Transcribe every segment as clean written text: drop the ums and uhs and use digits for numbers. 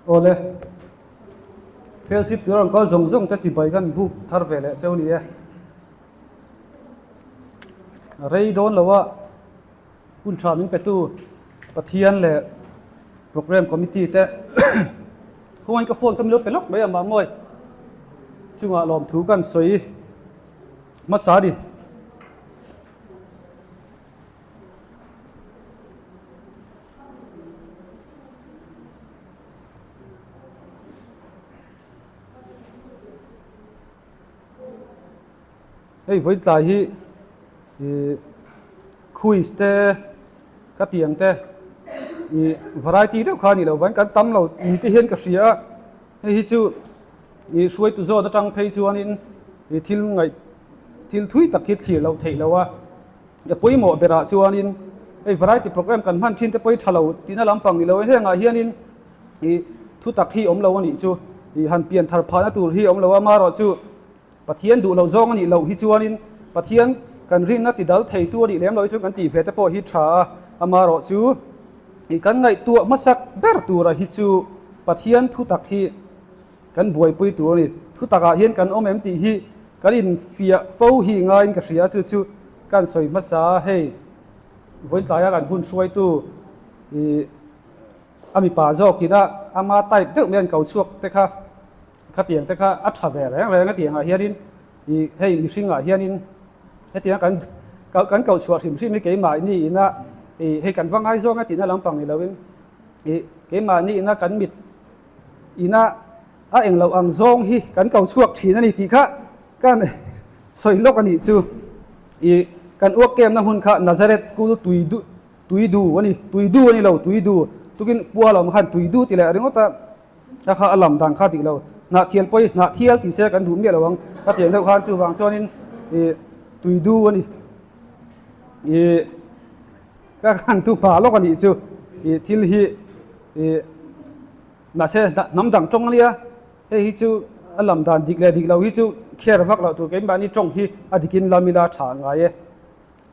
Awle, Fellowship tur a rawn kal zawng zawng te chibai kan buk thar ve leh cheu ni e. A rei dawn lo a, hun tha min petu Pathian leh Programme Committee te khawngain ka phone ka min lo pe lawk mai a mahmawi chungah lawmthu kan sawi hmasa a ni. Hei vawi tlai hi ih quiz te ka tih ang te ih variety deuh kha a nih loh vangin kan tam lo ni te hian ka hria a hei hi chu ih hruaitu zawt atang phei chuanin ih thil ngaih thil thui tak hi thlir loh theih loh a. A pawimawh berah chuanin hei variety program kan hman thin te pawh hi tha lo tihna lampang ni lo e. Hengah hianin ih thu tak hi awm lo a nih chu ih han pian thar phahna tur hi awm lo a, amaherawh chu Pathian duh loh zawng a nih loh hi chuanin Pathian kan rinna ti dal theitu a nih lem lo hi chuan kan tih ve te pawh hi tha a, amaherawh chu ih kan ngaihtuah hmasak ber tura hi chu Pathian thu tak hi Kan buaipui tur a ni. Thu takah hian kan awm em tih hi kan infiah fo hi ngaiin ka hria. Chu chu kan sawi hmasa a, hei vawiin tlaia kan hun hruaitu ih a mipa zawkin a ama type deuh mai an ko chhuak te kha khatiang te kha a tha ve reng reng a tiangah hianin ih hei mihringah hianin hetianga kan kan ko chhuah hrim hrim hi keimahni ina ih hei kan va ngaizawng a tihna lampang ni loin ih keimahni ina kan mit Ina a eng loh ang zawng hi kan ko chhuak thin a ni tih kha kan sawi lawk a nih chu. I kan uak kemna hmun kha Nazareth School tui du tui du a ni, tui du a ni lo, tui du tukin pua lo khan tui du ti leh ringawt a, a kha a lam dan kha dik lo. Hnahthial pawh hi hnahthial tih se kan duh miah lo ang ka tiang deuh khan chuvang chuanin i tui du a ni. I ka khan tu pah lawk a nih chu i thil hi i Mahse, hnam dang tawng a nia, hei hi chu a lam dan dik leh dik lo hi chu kher vak loh tur keimahni tawng hi a dikin lam ila tha ngai e.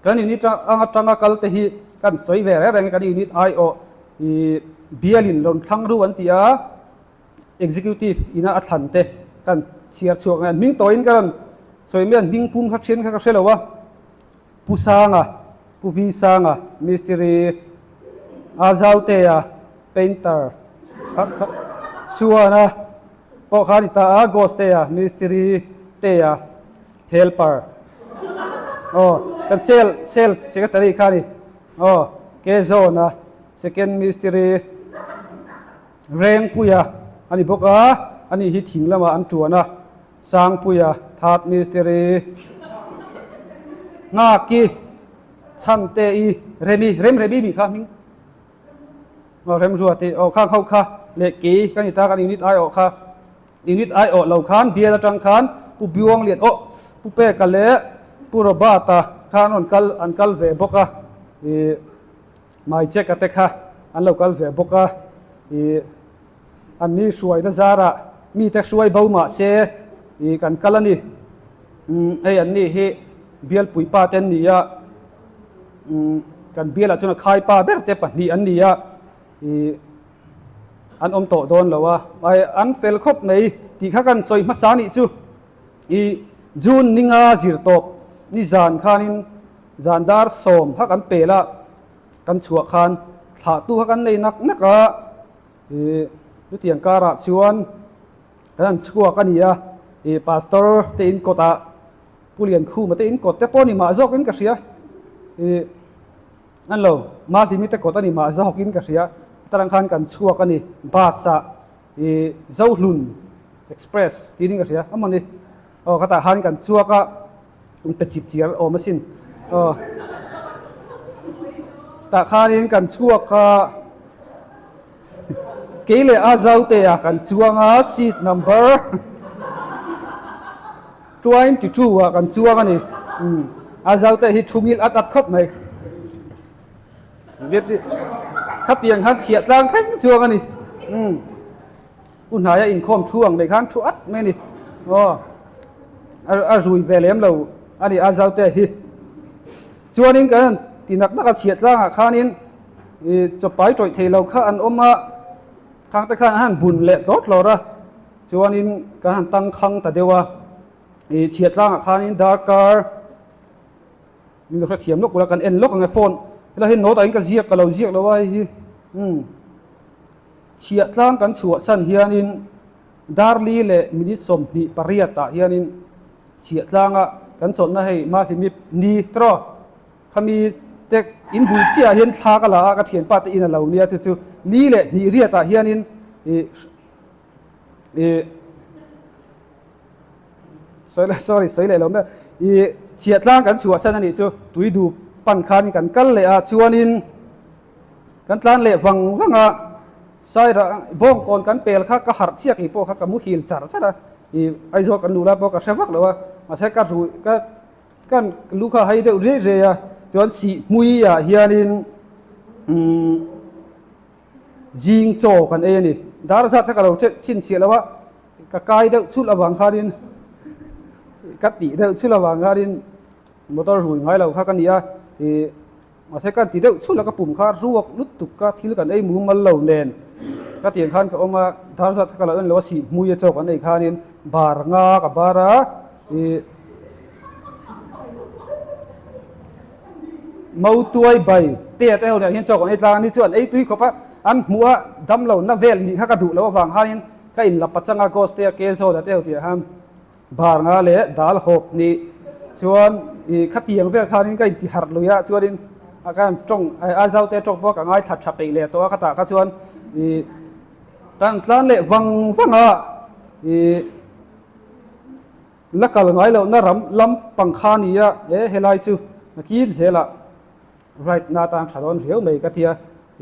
Kan unit anga tanga kal te hi kan sawi ve reng reng e, kan unit aiawh i bialin rawn thlang ru an ti a, executive ina a thlan te kan chhiar chhuak ngai a, an hming tawhin ka rawn sawi mai a, an hming pum kha then kha ka hre lo a. Pu Sanga, Pu Vi Sanga, Mistiri, Azautea, Painter, Chhuana pawh kha a ni ta a, Ghost-tea, Mistiri, Tea, Helper, aw, kan cell, cell secretary kha a ni, aw, Kezawna, Second Mistiri, Rengpuia a ni bawk a, ani hi thing lamah an tuan a. Sangpuia Third Mistiri Nghaki Chhante i Remi Rem Remi mi kha hming aw Remruati aw khang ho kha leh kei ka ni ta kan unit aiawh kha unit aiawh lo khan bial atang khan Pu Buanglian aw Pu Peka leh Pu Robert-a khan rawn kal an kal ve bawk a ih Maicheka te kha an lo kal ve bawk a ih An ni hruaina zarah mite hruai bo mah se ih kan kal a ni. Umm hei an ni hi bialpui pa te an ni a, umm kan bialah chuan a khai pa ber te pahnih an ni a, ih an awm tawh dawn lo a, ai an fel khawp mai tih kha kan sawi hmasa nih chu. Ih June ninga zir tawp ni zan khanin zan dar sawm kha kan pel a, kan chhuah khan thlahtu kha kan nei nak nak a. Ih chutiang karah chuan kan han chhuak a ni a, ih pastor te in kawtah Pu Liankhuma te in kawt te pawh a ni mah zawkin ka hria, ih an lo Mahlimi te kawt a ni mah zawkin ka hria, tarang khan kan chhuak a ni bus ah ih Zohlun Express tih in ka hria a mawni aw khatah khan kan chhuak a. In pe chip chiar awm asin aw. Tah khanin kan chhuak a, kei leh a zaute ah kan chuang a, seat number 22 ah kan chuang a ni. A zaute hi thu ngil at at khawp mai. Khatiang khan chhiah tlang thleng chuang a ni. U hnaia inkhawm thu ang mai khan thu at mai a ni. Aw, a rui ve lem lo a ni a Zaute hi. Chuanin kan han ti nak nak a chhiah tlangah khanin i chawpai tawih thei lo kha an awm a. Khang te khan an han bun leh tlawr tlawr a, chuanin kan han tangkhang ta deuh a, ih chhiatlangah khanin darkar min lo hrethiam lawk ula kan en lawk ang e phone helai hi note ah hian ka ziak ka lo ziak lo a hei hi umm chhiahtlang kan chhuahsan hianin darli leh minute 28 ah hianin chhiahtlanga kan chawlhna hei Mahlimi ni tawh. Khami te in bul chiah ah hian thla ka la a, ka thianpa te in a lo nia chu chu li leh hnih riat ah hianin ih ih sawi leh sorry sawi leh lo mai ih chhiah tlang kan chhuah san a nih chu tui dup pan khanin kan kal leh a chuanin kan tlan leh vang vang a saira bawngkawn kan pel kha ka harh chiak ih pawh kha ka muhil char char a ih Aizawl kan luh lai pawh ka hre vak lo a mahse ka ruih ka Kan lu kha hai deuh riai riai a, chuan sihhmui ah hianin umm zing chaw kan ei a ni. Dar zat kha ka lo chhinchhiah lo a, ka kai deuh chulh avang khanin ka tih deuh chulh avang khanin motor rui ngai lo kha ka ni a, ih Mahse ka ti deuh chhulh a ka pum kha ruak lutuk ka thil kan ei mumal lo nen ka tiang khan ka awm a dar zat kha ka lo en lo a sih hmui a chaw kan ei khanin bar nga ka bar a ih mautuai bai te te ho nen hian chaw kan ei tlang a ni chu an ei tui khawp a an hmuh a damlo na vel nih kha ka duh loh avang khanin ka in la pachang a ghost te a ke zawn a te ho tih ah khan Bar nga leh dal hawp nih chuan ih khatiang vel khanin ka inti harh lui a chuanin a kan tawng Aizawl te tawng pawh ka ngaithla tha peih leh tawh a khatah kha chuan ih kan tlan leh vang vang a ih la kal ngai lohna ram lam pang kha a ni a e helai chu nakin zelah right na atan tha dawn riau mai ka tia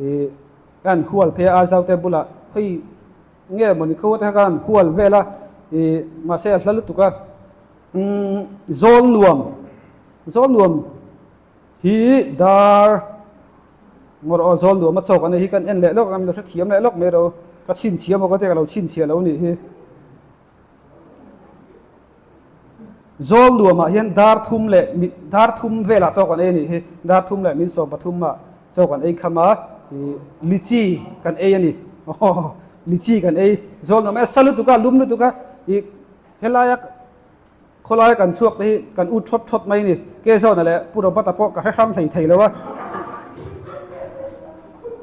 ih kan hual phei a Aizawl te bulah khawi Nge mawni khaw te kha an hual vel a, ih mahse a hla lutuk a, umm zawl nuam, zawl nuam hi dar ngawr aw zawl nuam a chawk a nih hi kan en leh lawk ang lo hrethiam leh lawk mai ro, ka chhinchhiah maw ka tia ka lo chhinchhiah lo nih hi. Zawl nuamah hian dar thum leh dar thum velah chaw kan ei a nih hi. Dar thum leh min 13 ah chaw kan ei kham a, ih lichi kan ei a ni. Aw lichi kan ei. Zawl nuam e sa lutuk a, lum lutuk a, ih helaia khawlaia kan chhuak te hi kan ut thawt thawt mai a ni. Ke zawna leh Pu Robert-a pawh ka hre hrang hlei thei lo a.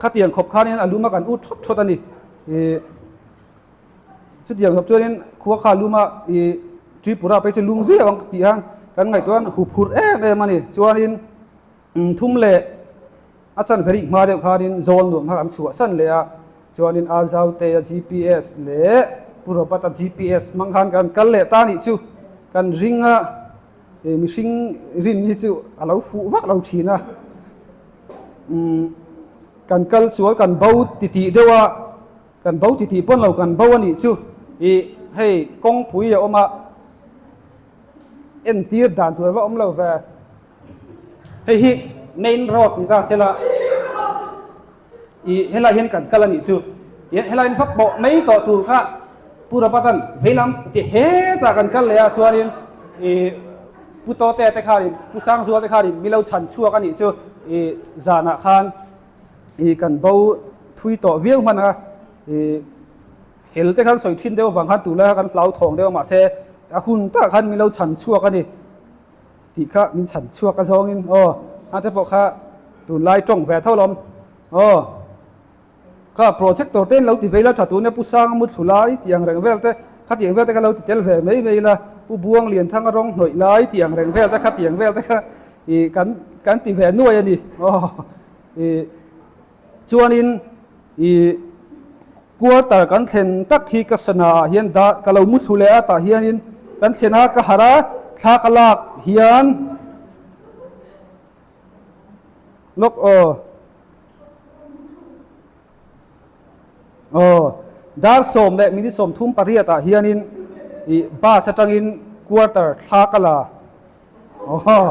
Khatiang khawp khanin a lum a kan ut thawt thawt a ni. Ih. Chutiang hlawp chuanin khua kha luma i Tripura phei chu lum viau ang tih khan kan ngaihtuah an hup hurh em em a ni. Chuanin thum leh a chanve rih hma deuh khanin zawl nuam kha kan chhuah san leh a, chuanin Azaute-a GPS leh Pu Robert-a GPS hmang khan kan kal leh ta nih chu kan ring a, mihring rin hi chu a lo fuh vak lo thin a. Kan kal sual kan bo titih deuh a. Kan bo titih pawn lo kan bo a nih chu ih hei kawngpui a awm a, entir dan tur a va awm lo ve. Hei hi main road ni ta sela ih helai hian kan kal a nih chu. Tihian helai in va pawh mai tawh tur kha Pu Robert-a'n veilam ti hetah kan kal leh a chuanin ih Pu Tawte te khanin Pu Sangzual te khanin mi lo chhan chhuak a nih chu ih zanah khan ih kan bo thui tawh viau hman a, ih hel te khan sawi thin deuh avang khan tunlai kha kan hlauthawng deuh a mahse a hun takah khan min lo chhan chhuak a ni tih kha min chhan chhuak a zawngin aw a te pawh kha tunlai tawng ve tho lawm aw kha projector te in lo ti vei la tha tun e pu sang a mu thlu lai tih ang reng vel te khatiang vel te kha lo ti tel ve mai mai ila pu buang lian thang a rawng hnawih lai tih ang reng vel te khatiang vel te kha ih kan kan ti ve nuai a ni aw. Ih chuanin ih quarter kan thlen tak hi ka sana ah hian dah ka lo mu thlu leh a tah hianin kan thlen a ka harh a thla ka lak hian lawk aw aw dar sawm leh minute 38 ah hianin ih bus atangin quarter thla ka la. Aw,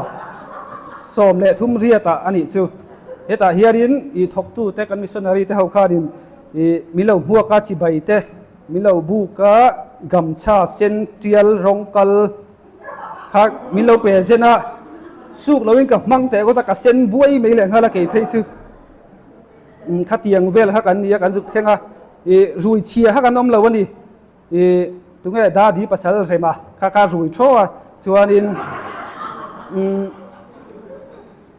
13 riatah a nih chu. Hetah hianin i thawktute kan missionary te ho khanin i min lo hmuak a chibai te, min lo buk a gamchha sen tial rawng kal kha min lo pe zen a, suk loin ka hmang teh ngawt a, ka sen buai mai leh nghal a kei phei chu. Khatiang vel kha kan ni a, kan zuk thleng a. I rui chhia kha kan awm lo a ni. I tunge Dadi pasal rema kha kha rui thaw a chuanin umm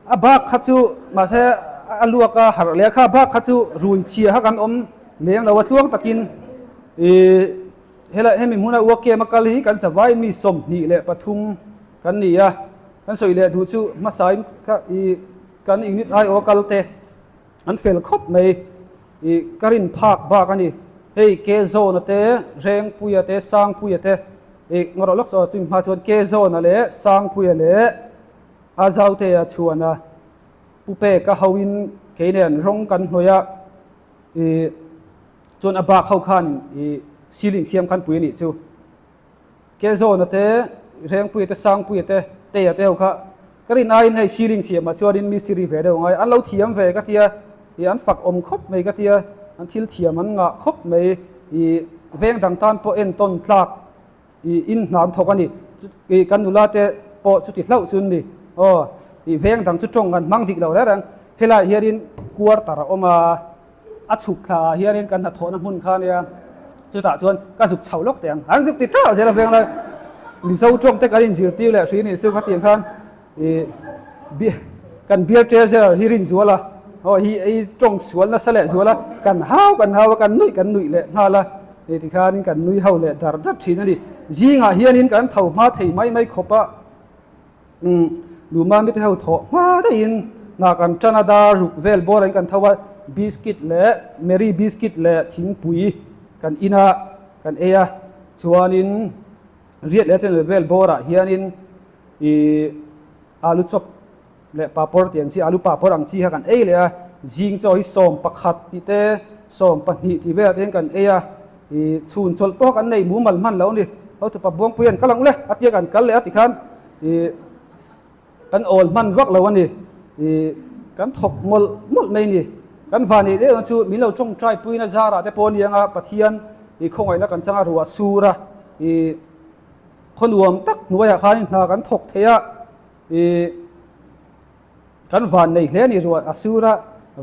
a bak kha chu mahse a luak a harh leh a kha bak kha chu rui chhia kha kan awm leng lo a tluang takin i helai hemi hmuna uakem a kal hi kan zavai mi 23 kan ni a kan sawi leh duh chu hmasain kha i kan unit aiawh a kal te. An fel khawp mai i ka rin phak bak a ni. Hei Kezawna te, Rengpuia te, Sangpuia te i ngarawh lawk saw chumi hma chuan Kezawna leh Sangpuia leh Azautea chhuana Pu Peka hoin kei nen rawng kan hnawih a i chuan a bak ho khanin i ceiling siam khan pui a nih chu. Kezawna te, Rengpuia te, Sangpuia te, Teia te ho kha ka rin aiin hei ceiling siamah chuanin mistiri ve deuh a ngai. An lo thiam ve ka tia, ih an fak awm khawp mai ka tia, an thil thiam an ngah khawp mai. Ih veng dang tan pawh entawn tlak ih in hna an thawk a ni. Ih kan nula te pawh chuti hlauh chu an ni. Aw ih veng dang chu tawng an hmang dik lo reng reng. Helaiah hianin quarter a awm a. A chhuk thla ah hianin kan hnathawhna hmun kha ania, chutah chuan ka zuk chho lawk teh ang, an zuk ti ṭalh zel a veng lai. Mizo ṭawng te kan inzirtir leh hri nih chu khatiang khan ih kan bial treasurer hi Rinzual a, aw hi ei ṭawng sual nasa leh zual a, kan hau kan hau a, kan nuih kan nuih leh nghal a, hei tikhanin kan nui ho leh dar dar ṭhin a ni. Zingah hianin kan tho hma thei mai mai khawp a. Umm Luma mite ho thawh hma daihin hna kan tan a dar ruk vel bawr ah in kan tho a, biscuit leh Marie biscuit leh thingpui kan in a kan ei a, chuanin riat leh channel vel bawr ah hianin ih alu chop leh papawr tih ang chi alu papawr ang chi kha kan ei leh a, zing chaw hi 11 tih te 12 tih velah te hian kan ei a. I chhun chawlh pawh kan nei mumal hman lo a ni. Hotupa Buangpui an kal ang ule a tia kan kal leh a tikhan i kan awl hman vak lo a ni. I kan thawk mawlh mawlh mai a ni. Kan van ei deuh ang chu min lo tawngtai puina zarah te pawh a ni ang a, Pathian i khawngaihna kan changa ruah sur a, i khaw nuam tak hnuaiah khanin hna kan thawk thei a, i Kan van nei hle a ni ruah a sur a,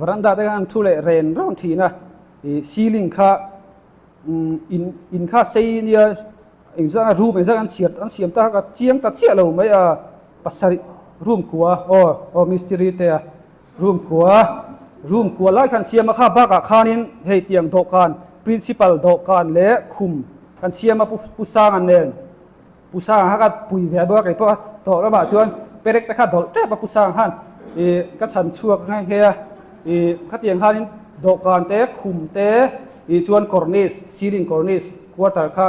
veranda te khan an thu leh ren rawn thin a, ih ceiling kha in in kha sei nia engzah a room engzah an chhiar an siam ta kha ka chiang ta chiah lo mai a, pasarih room kua aw aw mistiri te a room kua room kua lai khan siam a kha bakah khanin hei tiang dawhkan principal dawhkan leh khum kan siam a pu Sanga nen. Pu Sanga kha ka pui ve bawk a, kei pawh a tawh ramah chuan perek te kha dawlh tep a Pu Sanga khan ih ka chhan chhuak nghe nghe a, ih khatiang khanin dawhkan te khum te ih chuan cornice ceiling cornice quarter kha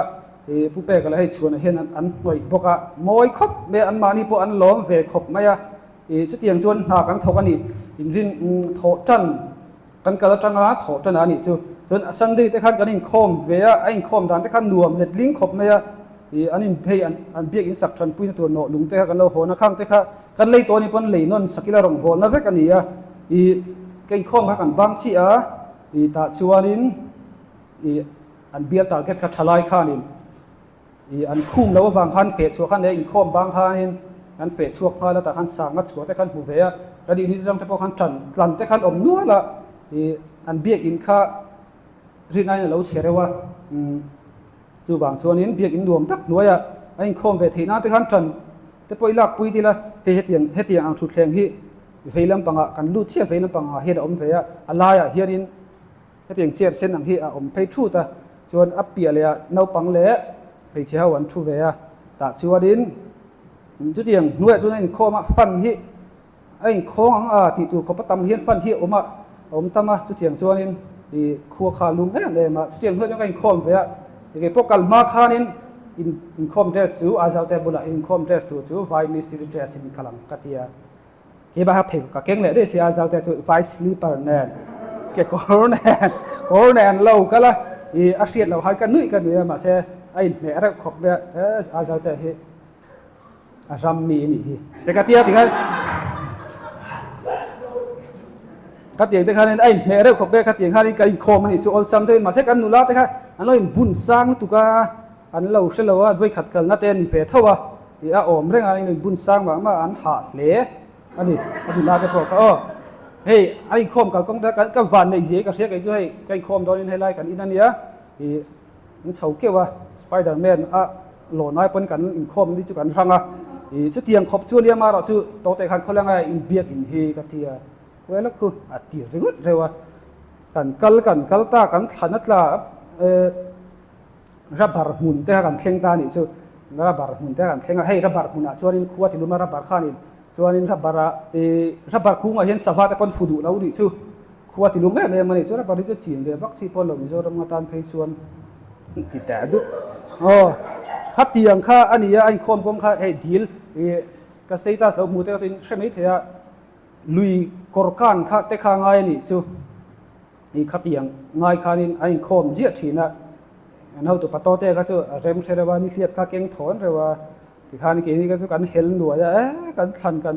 ih Pu Peka leh hei chhuanah hian an hnawih bawk a, mawi khawp mai a, anmahni pawh an lawm ve khawp mai a, ih chutiang chuan hna kan thawk a ni, inrin thawh tan. Kan kal atanga thawh tan a nih chu. Chuan a Sunday te khan kan inkhawm ve a, a inkhawm dan te khan nuam let ling khawp mai a, ih an in hei an an biak in sak tanpuina tur nawh lung te kha kan lo hawn a, khang te kha kan lei tawh a nih pawn lei nawn sak ila rawngbawlna vek a ni a, ih ka inkhawm kha kan bang chiah a, ih tah chuanin ih an bial target kha thalai khanin I an khum lo avang khan feh chhuah khan leh inkhawm bang khanin an feh chhuak nghal a, tah khan sanga chhuah te khan hmu ve a, kan unit atang te pawh khan tan tlan te khan awm nual a, i an biakinn kha rin aiin a lo chhe reuh a, umm chuvang chuanin biakinn nuam tak hnuaiah a inkhawm ve theih nan te khan tan te pawh i lak pui dil a, hei hetiang hetiang ang thutthleng hi vei lampangah kan lut chiah vei lampangah hian a awm ve a, a laiah hianin. Hetiang chair sen ang hi a awm phei thut a, chuan a piah leh ah naupang leh hmeichhe ho an thu ve a, tah chuanin chutiang hnuaiah chuan a inkhawm a, fan hi a inkhawng ang a tih tur khawp a tam hian fan hi a awm a, a awm tam a, chutiang chuanin ih khua kha a lum em em a, chutiang hnuaiah chuan ka inkhawm ve a, kei pawh kal hma khanin in inkhawm dress chu Aizawl bulah inkhawm dress tur chu vai mistiri dress in kal ang ka ti a. Keimah kha pheikhawk ka keng leh daih sia, Zaute chu vai slipper nen kekawr nen kawr nen lo kal a, ih a hriat loh khan ka nuih ka nuih a, mahse a inhmeh reuh khawp mai a, he a Zaute hi a ram mi a nih hi te ka tia tikhan khatiang te khanin a inhmeh reuh khawp mai a, khatiang khanin ka inkhawm a nih chu awlsam deuhin mahse kan nula te kha an lo inbun sang lutuk a. An lo hre lo a, vawikhat kalna te a ni ve tho a, ih a awm reng a, in bun sang mah mah an hah hle a ni, a nula te pawh kha aw. Hei a inkhawm kalkawng te ka van neih zia hi ka hria kei chu hei ka inkhawm dawnin helai kan in a nia ih an chho keuh a spider man a lawn ai pawn kan inkhawm ni chu kan hrang a ih chutiang khawp chu a nia amaherawh chu tawte khan khawleng a inbiak in hi ka ti a kual a khu a ti ringawt reuh a kan kal kan kal ta kan thlan a tla eh rubber hmun te kha kan thleng ta a nih chu rubber hmun te kha kan thleng a hei rubber hmunah chuanin khua ti lum a rubber khanin Chuanin rubber ah ih rubber kungah hian sava te pawn fu duh lo nih chu khua ti lum em em a nih chu rubber hi chu chin ve vak chi pawh lo Mizoram atan phei chuan ti teh duh aw khatiang kha a ni a a inkhawm kawng kha hei dil ih ka status lo hmu te kha chu in hre mai thei a lui kawr kan kha te kha ngai a nih chu ih khatiang ngai khanin a inkhawm ziah thin a an hotu pato te kha chu a rem hre reuh a nihliap kha keng thawn reuh a. Tikhan keini kha chu kan hel nuai a, e kan thlan kan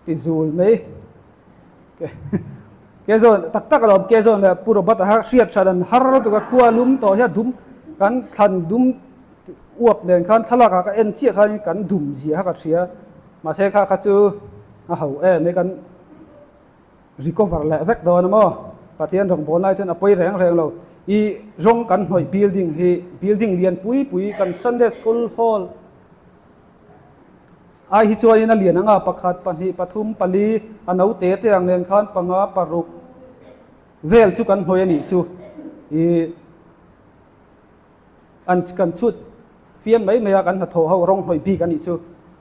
ti zul mai. Ke zawn tak tak alawm ke zawn leh Pu Robert a kha hriat hran an har lutuk a, khua lum tawh hian dum kan thlan dum uap nen khan thlalak ah ka en chiah khan kan dum zia kha ka hria. Mahse kha kha chu a ho em mai kan Recover leh vek dawn a maw? Pathian rawngbâwl lai chuan a pawi reng reng lo. I rawng kan hnawih building hi building lian pui pui kan Sunday School Hall ai hi chuanin a lian ang a, pakhat, pahnih, pathum, pali, a naute te ang nen khan panga, paruk vel chu kan hnawih a nih chu. I. An kan chhut fiam mai mai a, kan hnathawh ho rawng hnawih bik a nih chu.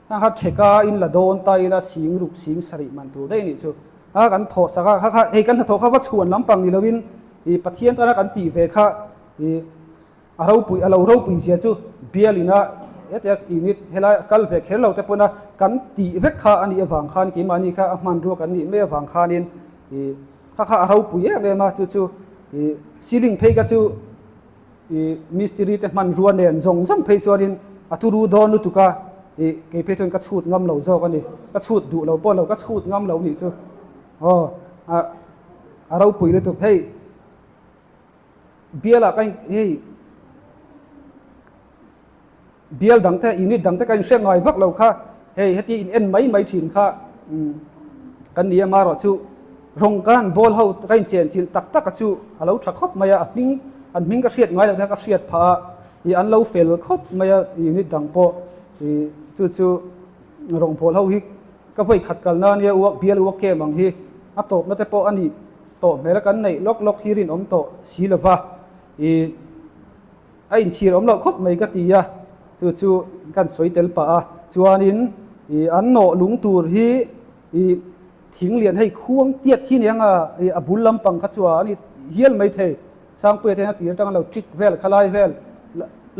Hang kha theka in la dawn ta ila sing ruk sing sarih man tur daih a nih chu. A kan thawh sak a, kha kha hei kan hnathawh kha va chhuan lampang ni loin ih Pathian tana kan tih ve kha ih a ropui a lo ropui zia chu bialin a hetia unit helai a kal ve kher lo te pawn a kan tih vek kha a nih avang khan keimahni kha a hmanrua kan nih mai avang khanin ih kha kha a ropui em em a chu chu ih ceiling phei kha chu I mistiri te hmanrua nen zawng zawng phei chuanin a turu dawn lutuk a, i kei phei chuan ka chhut ngam lo zawk a ni. Ka chhut duh lo pawh lo, ka chhut ngam lo nih chu. Aw, a a ropui lutuk. Hei bialah ka in hei Bial dang te, unit dang te ka inhre ngai vak lo kha, hei heti in en mai mai thin kha kan ni a, marawh chu rawng kan ball ho ka inchen chilh tak tak a chu a lo tha khawp mai a, a hming an hming ka hriat ngai lo kha ka hriat phah a, ih an lo fel khawp mai a unit dang pawh ih chu chu rawng bawl ho hi ka vawi khat kal na ania uak bial uak kem ang hi a tawpna te pawh a nih tawh hmel a kan neih lawk lawk hi rinawm tawh si lova ih. A inchhir awm loh khawp mai ka ti a, chu chu kan sawi tel pah a. Chuanin ih an nawh lung tur hi ih thing lian hei khuang tiat hi nia nga ih a bul lampang kha chu a ni hial mai thei. Sangpuia te hian a tir atanga lo trick vel khalai vel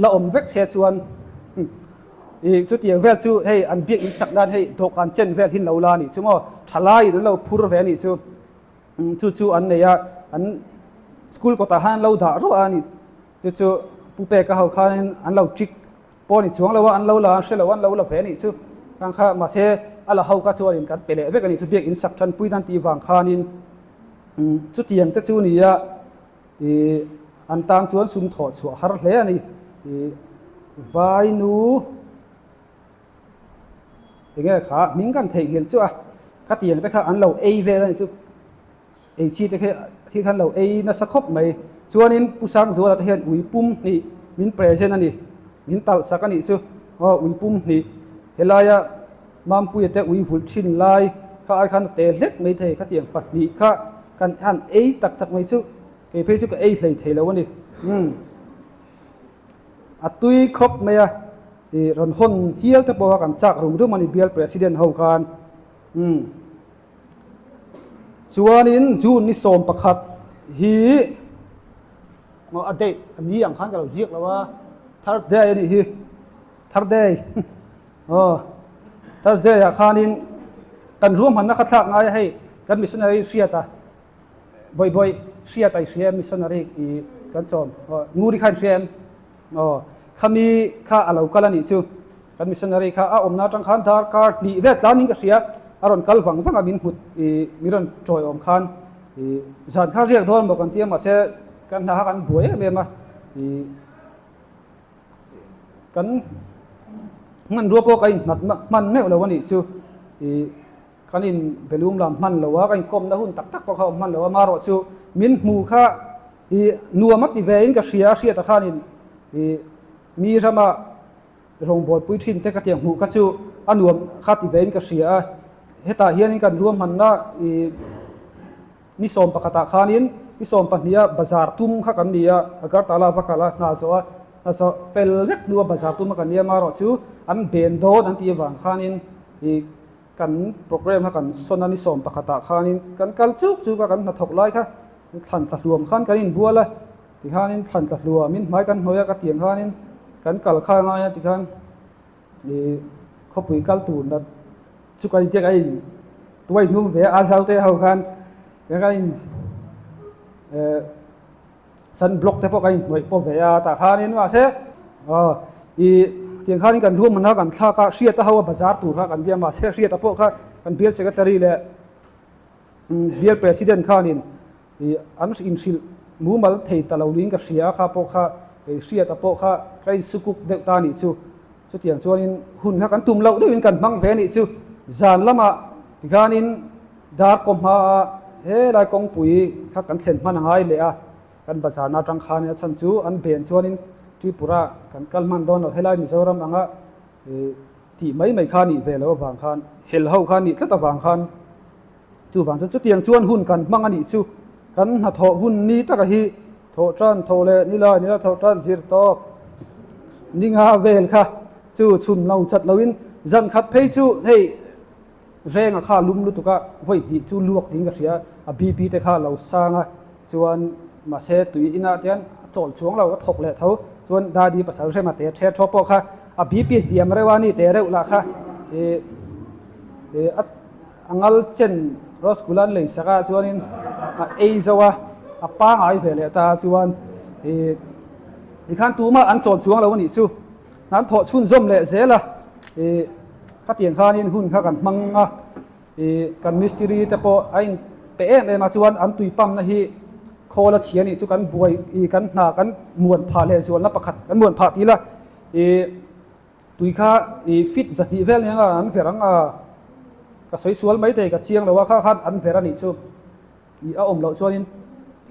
la awm vek se chuan ih chutiang vel chu hei an biak in sak nan hei dawhkan chen vel hi an lo la a nih chu maw thalaiin an lo phur ve a nih chu. Chu chu an nei a, an school kawtah khan an lo dah ruah a ni. Chu chu Pu Peka ho khanin an lo trick pawh a ni chuang lo a, an lo la, an hre lo a, an lo la ve a nih chu. Khang kha mahse a la ho kha chuanin kan pe leh vek a nih chu biakinn sak tanpui nan tih vang khanin chutiang te chu ni a, ih an tan chuan sum thawh chhuah har hle a ni. Ih Vainu. Enge kha hming kan theihnghilh chu a, khatiang te kha an lo ei vel a ni chu, ei chi te khi thil khan lo ei nasa khawp mai. Chuanin Pu Sangzuala te hian ui pum hnih min present a ni, min talh sak a nih chu, aw ui pum hnih helaia Mampuia te ui vulh thin lai kha ai khan a te hlek mai thei, khatiang pahnih kha kan han ei tak tak mai chu kei phei chu ka ei hlei thei lo a ni. Umm. A tui khawp mai a, ih rawn hawn hial te pawh kha kan chak rum rum a ni bial president ho khan. Umm. Chuanin June ni 11 hi maw a date a ni ang khan ka lo ziak lo a, Thursday a nih hi, Thurday aw Thursday ah khanin kan ruahmanna kha thlak ngai a hei kan missionary hriat a. Bawi bawi hriat ai hria em missionary i kan chawm aw nguri kha in hria em aw khami kha a lo kal a nih chu kan missionary kha a awmna atang khan darkar hnih vel tlan in ka hria a rawn kal vang vang a min hmut i min rawn tawi awm khan i zan kha riak dawn maw kan tia mahse kan hna kha kan buai em em a i kan hmanrua pawh ka innghat hman meuh lo a nih chu i. Kan in belum lam hman lo a, ka inkawmna hun tak tak pawh kha a awm hman lo a, marawh chu min hmu kha i nuam a ti ve in ka hria a, hriat ah khanin i mi rama rawngbawlpui thin te ka tiang hmuh kha chu a nuam kha ti ve in ka hria a, hetah hianin kan ruahmanna i ni 11 ah khanin ni 12 a bazar tum kha kan ni a, Agartala va kal a, hna zawh a, hna zawh fel vek hnu a bazar tum a kan ni a, marawh chu an ben dawn an tih avang khanin i. Kan program kha kan sawn a ni 11 ah khanin kan kal chuk chuk a, kan hnathawk lai kha thlan tla hluam khan kan inbual a, tikhanin thlan tla hluamin hmai kan hnawih a ka tiang khanin kan kal kha ngai a tikhan ih khawpui kal tur nat chu kan intiak a in tuai hnung ve a Azalte ho khan kan in eh. Sun block te pawh kan inhnawih pawh ve a tah khanin mahse aw ih tiang khanin kan room a kan thlak a hriata ho a bazar tur kha kan bia mahse hriata pawh kha kan bial secretary leh bial president khanin ih an inhrilh mumal thei ta lo niin ka hria a kha pawh kha hriata pawh kha ka insukuk deuh ta anih chu chutiang chuanin hun kha kan tum loh deuhin kan hmang ve anih chu zan lamah tikhanin Dar kaw hmaa helai kawngpui kha kan thlen hman a ngai leh a, kan bazarna atang khanin a chhan chu an ben chuanin Tripura kan kal hman dawn lo, helai Mizoram anga tih mai mai kha nih ve loh avang khan, hel ho kha nih tlat avang khan chuvang chuan chutiang chuan hun kan hmang a nih chu kan hnathawh hun ni taka hi thawh tan thawh leh nila nila thawh tan zir tawp ninga vel kha chu chhun lo chat loin zan khat phei chu hei Renga kha a lum lutuk a, vawi hnih chu luak tiin ka hria, a BP te kha a lo sang a, chuan mahse tui inah te hian a chawl chuang lo, a thawk leh tho, chuan Dadi pasal Rema te the thaw pawh kha a BP hniam reuh a ni te reuh lah kha ih ih a a ngal chen Rosgulla an lei sak a chuanin a ei zo a, a pangai ve leh ta a chuan ih tikhan tumah an chawl chuang lo a nih chu. An thawh chhunzawm leh zel a, ih khatiang khanin hun kha kan hmang a, ih kan mistiri te pawh a in pe em em a chuan an tui pump na hi khawl a chhia nih chu kan buai ih kan hna kan muan phah leh zualna pakhat kan muan phah tih la, ih tui kha ih fit 200 vel nia an ver ang a, ka sawi sual mai thei ka chiang lo a kha khan an ver a nih chu. Ih a awm loh chuanin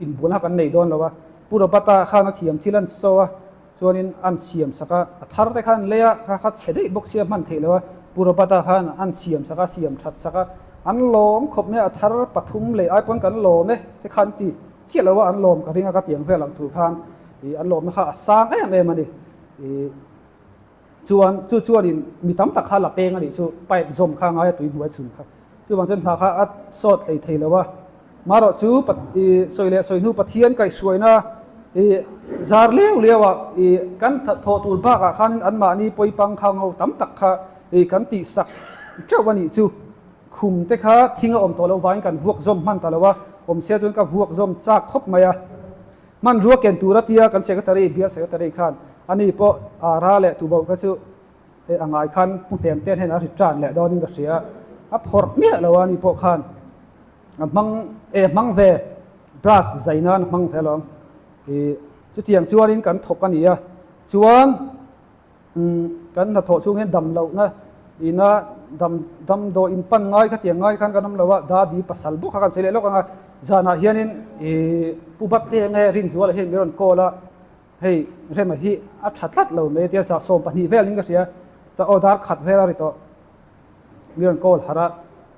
inbualna kan nei dawn lo a, Pu Robert-a khan a thiam thil an so a, chuanin an siam sak a, a thar te khan lei a, kha kha chhe daih bawk sia hman theih lo a, Pu Robert-a khan an siam sak a, siam that sak a, an lawm khawp mai a, a thar pathum leh ai pawn kan lawm e te khan ti chiah lo a, an lawm ka ring a ka tiang vel ang thu khan ih an lawmna kha a sang em em a ni. Ih. Chuan chu chuanin mi tam tak kha la peng a nih chu pipe zawm kha ngaia tui hnuai chhun kha. Chuvang chuan hna kha a sawt hlei thei lo a. Marawh chu i sawi leh sawi hnu Pathian kaihhruaina i zar liau liau ah i kan thawh tur bakah khanin anmahni pawipang khang ho tam tak kha i kan tihsak teuh a nih chu. Khum te kha thing a awm tawh loh vangin kan vuak zawm hman ta lo a, awmsia chuan ka vuak zawm chak khawp mai a. Hmanrua ken tur a tia kan secretary, bial secretary khan ani pawh Ara leh Tuboh kha chu a ngai khan hmu hnem te hnenah a ri tan leh dawnin ka hria. A phawrh miah lo a ani pawh khan a hmang e hmang ve brush zai nan a hmang ve alawm. Ih chutiang chuanin kan thawk a ni a chuan Kan hnathawh chhung hian dam lohna ina dam damdawi in pan ngai kha tiang ngai khan kan awm lo a, dadi pasal bawk kha kan sawi leh lawk ang a, zanah hianin ih Pu Batte nge Rinzuala hian min rawn call a, hei Rema hi a tha tlat lo mai a tia 12 vel in ka hria, ta aw dar khat vel a ri tawh, min rawn call harh a,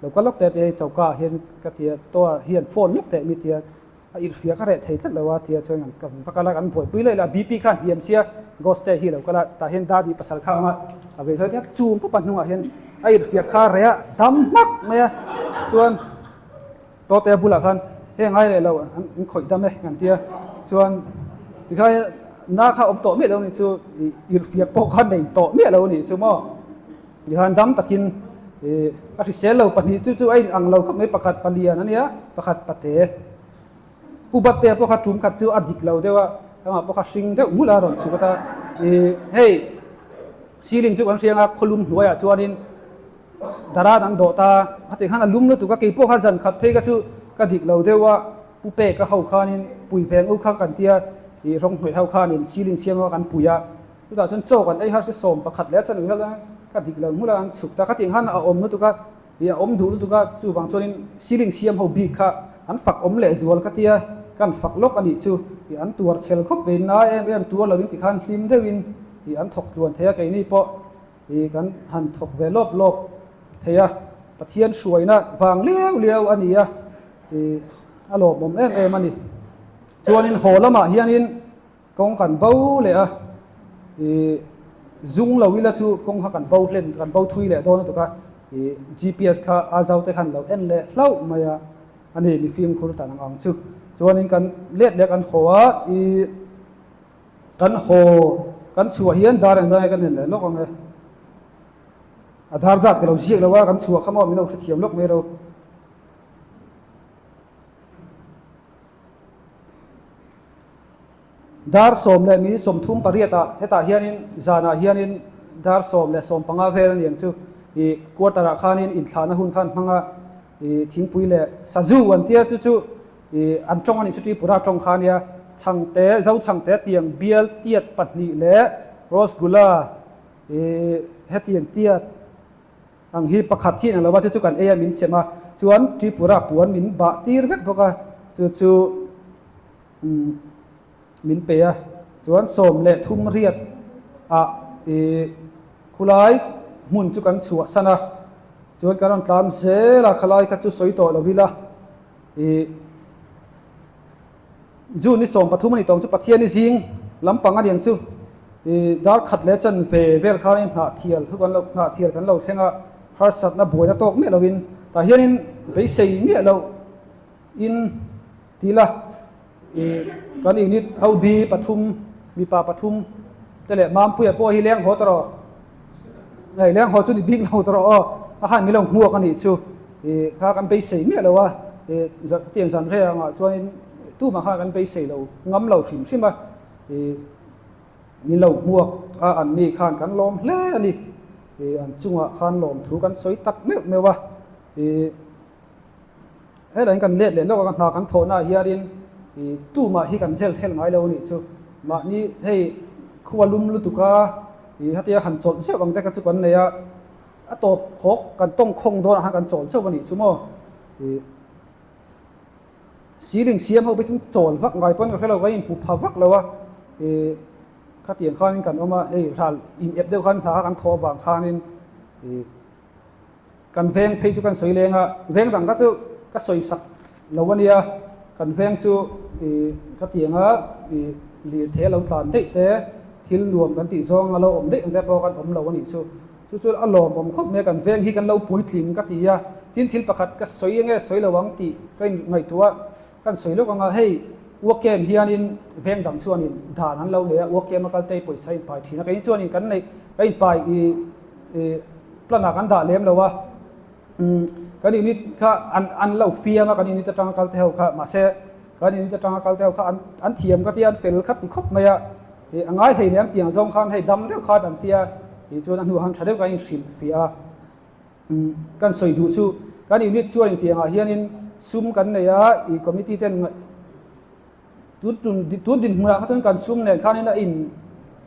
lo kal lawk teh a tia hei choka ah hian ka tia tawh hian phone lawk teh mi tia. A irhfiah ka reh thei tlat lo a tia chuan ka va kal a, kan buaipui leh la BP khan hniam sia Ghost te hi lo kal a, tah hian Dadi pasal kha a awm a, a vei chuan chum pup a hnungah hian a irhfiah kha reh a dam hmak mai a, chuan Tawte bulah khan hei ngai leh lo an khawih dam e kan tia chuan tikhan na kha awm tawh miah lo ni chu irhfiah pawh kha nei tawh miah lo ni chu maw tikhan dam takin Ih, a hrisel lo pahnih chu chu a in ang lo khawp mai, pakhat palian a nia, pakhat pate. Pu Batte pawh kha tum khat chu a dik lo deuh a, amah pawh kha hring deuh nghulh a rawn chhuk ata. Ih, hei ceiling chu kan hriang a, khawlum hnuaiah chuanin daran an dawh ta, khatih khan a lum lutuk a, kei pawh kha zan khat phei kha chu ka dik lo deuh a, Pu Peka ho khanin pui veng u kha kan tia, ih rawng hnawih ho khanin ceiling siam kha kan pui a. Chutah chuan chaw kan ei harsa 11 leh a chanve vel a, ka dik lo hmul a an chhuk ta. Khatih khan a awm lutuk a. Ih a awm duh lutuk a, chuvang chuanin ceiling siam ho bik kha an fak awm leh zual ka tia, kan fak lawk a nih chu. Ih an tuar chhel khawp mai, nai em em tuar loin tikhan hlim deuhin ih an thawk tluan thei a, keini pawh ih kan han thawk ve lawp lawp thei a, Pathian hruaina vang liau liau a ni a, ih a lawmawm em em a ni. Chuanin haw lamah hianin Kawng kan bo leh a, ih zung lo ila chu kawng kha kan bo hlen, kan bo thui leh dawn lutuk a, ih GPS kha a zo te khan lo en leh hlauh mai a, a ni mi fimkhur tan ang ang chu. Chuanin kan let leh kan haw a, ih kan haw kan chhuah hian dar engzah nge kan en leh lawk ang e. A dar zat ka lo ziak lo a, kan chhuah kha maw min lo hrethiam lawk mai ro. Dar 10 mi 38 ah hetah hianin zanah hianin dar 10 leh 15 vel a ni ang chu ih quarter ah khanin inthlahna hun khan hmang a ih thingpui leh sazu an tia chu chu ih an tawng a nih chu Tripura tawng kha a nia chhangte zo chhangte tiang bial tiat pahnih leh rosgula ih hetiang tiat Ang hi pakhat hi eng lo a, chu chu kan ei a min sem a, chuan Tripura puan min bah tir vek bawk a, chu chu min pe a, chuan 13 riat ah ih khulai hmun chu kan chhuah san a, chuan kan rawn tlan zel a, khalai kha chu sawi tawh lo ila ih June ni 13 a ni tawng chu Pathian i zing lampang a niang chu i dar khat leh chan ve vel khanin hnah thial hu kan lo hnah thial kan lo thleng a, harsatna buaina tawk miah loin tah hianin beisei miah loh in ti la i kan unit ho bi pathum mipa pathum te leh Mampuia pawh hi leng haw ta rawh. Hei leng haw chu ni bik lo ta rawh aw, a khan min lo hmuak a nih chu ih kha kan beisei miah lo a, ih tiang zan rei angah chuanin tumah khan kan beisei lo ngam lo hrim hrim a, ih min lo hmuak a an ni khan kan lawm hle a ni, ih an chungah khan lawmthu kan sawi tak meuh meuh a, ih. Helaiin kan let leh lawk a, hna kan thawhnaah hianin ih tumah hi kan zel thel ngai lo a nih chu. Mahni hei khua lum lutuk a, ih hetia han chawlh zeuh ang te kha chu kan nei a, a tawp khawk kan tawng khawng dawnah khan kan chawl zeuh a nih chu maw. Ih ceiling siam ho pawh chu chawl vak ngai pawn ka hre lo, ka inhmu pha vak lo a, ih khatiang khanin kan awm a, hei ral in ep deuh khan hna kha kan thawh avang khanin ih. Kan veng phei chu kan sawi leng a, veng dang kha chu ka sawi sak lo a nia, kan veng chu ih ka ti ang a, ih lirthei a lo tlan daih te, thil nuam kan tih zawng a lo awm daih ang te pawh kan awm lo a nih chu. Chu chu a lawmawm khawp mai a, kan veng hi kan lo puitling ka ti a, tin thil pakhat ka sawi enge sawi lo ang tih ka in ngaihtuah a, kan sawi lawk ang a, hei Uakem hianin veng dang chuanin dan an lo nei a, Uakem a kalte pawisa a inpai thin a, kei chuanin kan neih ka inpai ih ih plan ah kan dah lem lo a, umm kan unit kha an an lo fiam a kan unit atanga kalte ho kha mahse kan unit atanga kalte ho kha an an thiam ka tia an fel kha ti khawp mai a, ih a ngai thei nen tiang zawng khan hei dam deuh khan an tia tih chuan a hnuah khan tha deuh kan inhrilhfiah a. Kan sawi duh chu kan unit chuan intiangah hianin sum kan nei a, ih committee ten tun tun tun dinhmunah kha chuan kan sum nen khanin a in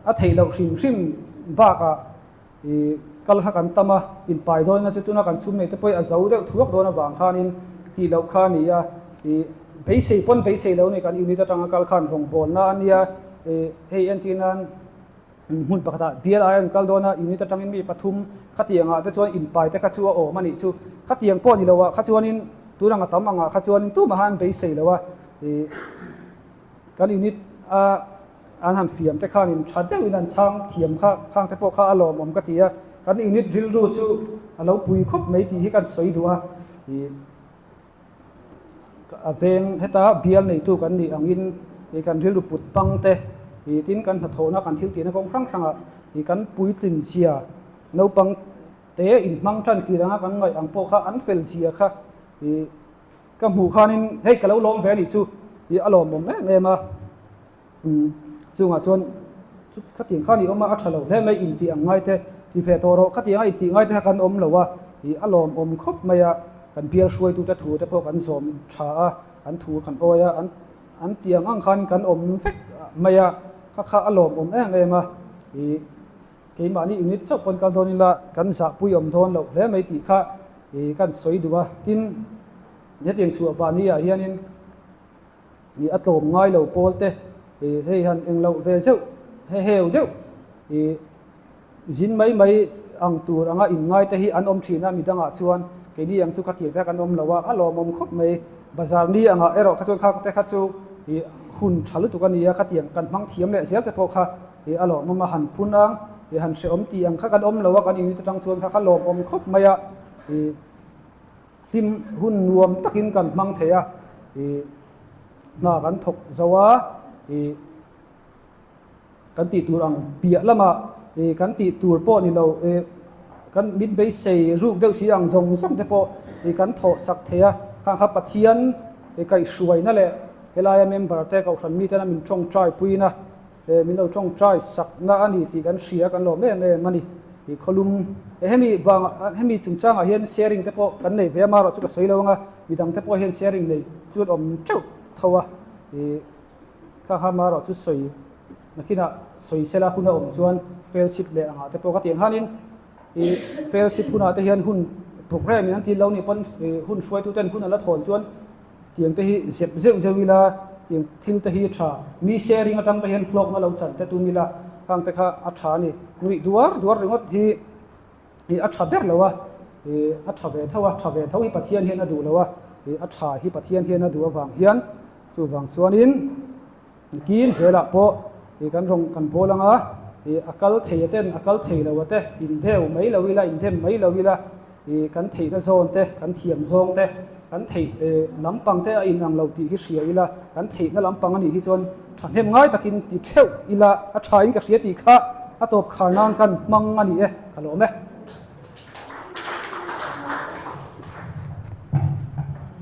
a theih loh hrim hrim bakah ih kal kha kan tam a, inpai dawn ina chu tuna kan sum nei te pawh hi a zo deuh thuak dawn avang khanin tih loh kha a ni a, ih beisei pawn beisei lo a ni kan unit atanga kal khan rawngbawlna a nia, ih hei entir nan. Hmun pakhatah bial ai an kal dawn a, unit atangin mi pathum khatiangah te chuan inpai te kha chu a awm a nih chu. Khatiang pawh ni loah kha chuanin tun anga tam angah kha chuanin tumah han beisei lo a, ih kan unit a an han fiam te khanin tha deuhin an chhang thiam kha khang te pawh kha a lawmawm ka ti a, kan unit rilru chu a lo pui khawp mai tih hi kan sawi duh a, ih. A veng heta bial neitu kan nih angin ih kan rilru put pang te ih tin kan hnathawhna kan thil tihna kawng hrang hrangah ih kan puitlin zia naupang te inhmang tan tir anga kan ngaih ang pawh kha an fel zia kha ih ka hmuh khanin hei ka lo lawm ve a nih chu ih a lawmawm em em a. Chungah chuan khatiang khan i awm a, a tha lo hle mai intih ang ngai te ti ve tawh rawh, khatianga intih ngai te kha kan awm lo a, ih a lawmawm khawp mai a, kan bial hruaitute thu te pawh kan zawm tha a, an thu kan awi a, an an tih ang ang khan kan awm vek mai a, kha kha a lawmawm em em a, ih keimahni unit chauh pawn kal dawn ila kan zahpui awm dawn loh hle mai tih kha. ih kan sawi duh a. Tin, hetiang chhuah pah ni ah hianin ih a tlawm ngai lo pawl te ih hei han eng loh ve zeuh he heu deuh ih Zin mai mai ang tur anga inngai te hi an awm thin a, midangah chuan keini ang chu kha tir te kan awm lo a, a lawmawm khawp mai. Bazar ni angah erawh kha chuan kha te kha chu ih hun tha lutuk a ni a, khatiang kan hmang thiam leh zel te pawh kha ih a lawmawm a, han phun ang ih han hrehawm tih ang kha kan awm lo a, kan init atang chuan kha kha lawmawm khawp mai a, ih hlim hun nuam takin kan hmang thei a, ih hna kan thawk zo a, ih. Kan tih tur ang piah lamah ih kan tih tur pawh ni lo ih kan min beisei ruk deuh si ang zawng zawng te pawh ih kan thawh sak thei a, khang kha Pathian ih kaihhruaina leh helaia member te kohhran miten a min tawngtai puina ih min lo tawngtai sakna a ni tih kan hria kan lawm em em a ni. Ih khawlum eh hemi vang hemi chungchangah hian sharing te pawh kan nei ve a marawh chu ka sawi lo ang a, midang te pawh hian sharing nei chu an awm teuh tho a ih. Kha kha marawh chu sawi nakinah sawi sela hun a awm chuan fellowship leh angah te pawh ka tih ang khanin ih fellowship hunah te hian hun programme in an ti lo nih pawn ih hun hruaitu ten hun a la thawn chuan tiang te hi zep zeuh zeuh ila tiang thil te hi tha mi sharing atang te hian hlawkna lo chan te tum ila khang te kha a tha a ni nuih duar duar ringawt hi Ih a tha ber lo a, ih a tha ve tho a, tha ve tho hi Pathian hian a duh lo a, ih a tha hi Pathian hian a duh avang hian chuvang chuanin kin zelah pawh ih kan rawng kan bawl ang a, ih a kal thei a ten a kal thei lo a te indeu mai lo ila indem mai lo ila ih kan theihna zawn te kan thiam zawng te kan theih lampang te a inang lo tih hi hria ila kan theihna lampang a nih hi chuan thahnem ngai takin ti theuh ila a tha in ka hria tih kha a tawp khar nan kan hmang a ni e. Ka lawm e.